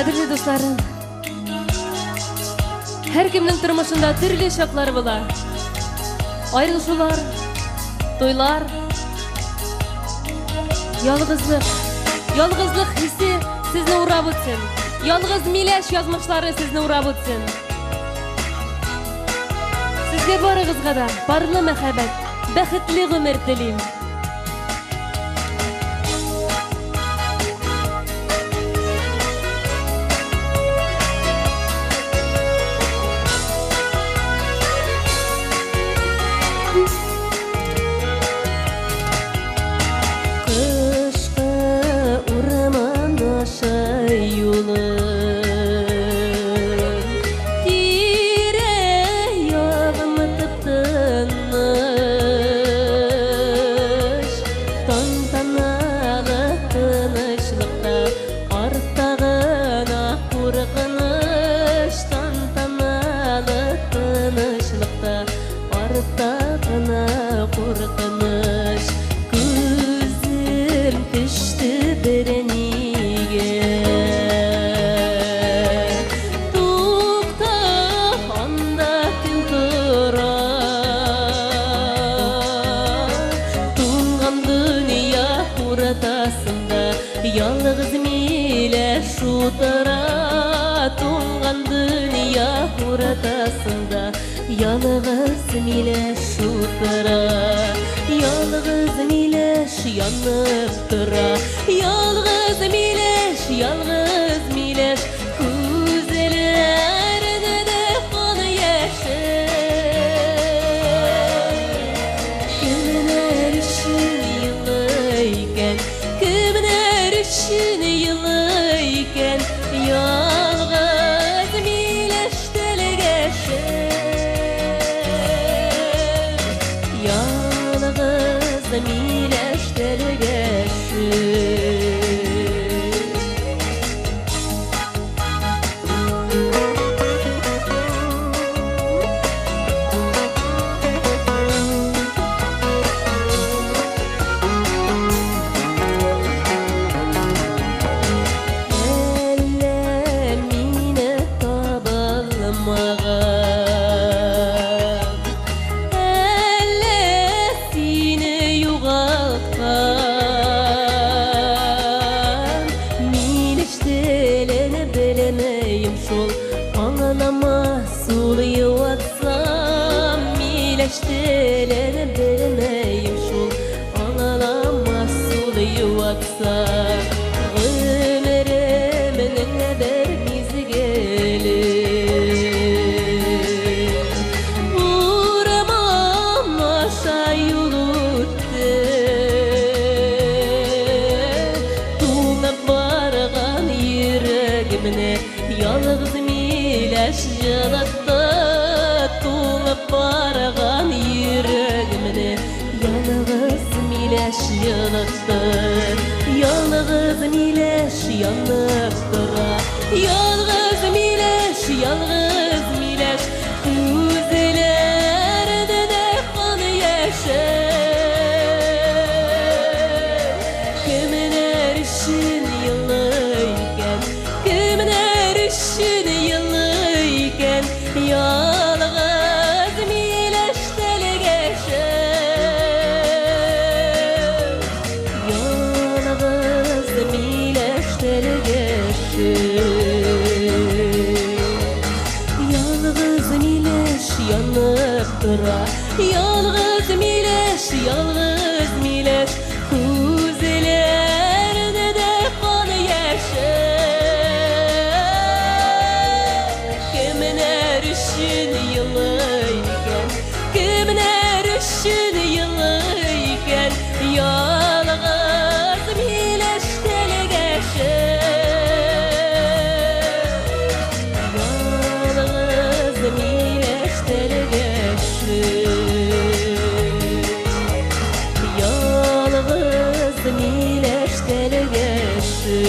Кадерле дусларым, һәркемнең тормышында төрле чаклар була. Аерылышулар, туйлар, ялгызлык. Ялгызлык хисе сезне урап үтсен. Ялгыз миләш язмышлары сезне урап үтсен. Сезгә барыгызга да парлы мәхәббәт, бәхетле гомер телим. Кышкы урман аша юлым, Тирә-ягым тып-тыныч, Тантаналы тынычлыкта артта гына куркыныч, Тантаналы тынычлыкта артта гына куркыныч. Күзем төште бернигә. Тукта, анда кем тора? Туңган дөнья уртасында ялгыз миләш утыра. Туңган дөнья уртасында ялгыз миләш утыра. Ялгыз миләш янып тора. Ялгыз миләш, ялгыз миләш, күзләрендә кан яше. Кемнәр өчен елый икән, кемнәр өчен елый икән, ялгыз миләш тәлгәше. Ялгыз миләш тәлгәше. Әллә мине табылмаган, әллә сине югалткан. Мин эш телен белмим шул, аңламас ул юатсам. Миләш телен белмим шул, аңламас ул юатсам. Гомеремнең бер мизгеле урман аша юл үтте. Туңып барган йөрәгемне ялгыз миләш җылытты. Туңып барган йөрәгемне ялгыз миләш җылытты. Ялгыз миләш янып тора. Ялгыз миләш, ялгыз миләш, күзләрендә кан яше. Кемнәр өчен елый икән, кемнәр өчен елый икән, ялгыз миләш тәлгәше. Ялгыз миләш тәлгәше. Ялгыз миләш янып тора. Ялгыз миләш, ялгыз миләш, күзләрендә кан яше. Кемнәр өчен елый икән, кемнәр өчен елый икән, ялгыз миләш тәлгәше. Ялгыз миләш тәлгәше. Ялгыз миләш тәлгәше.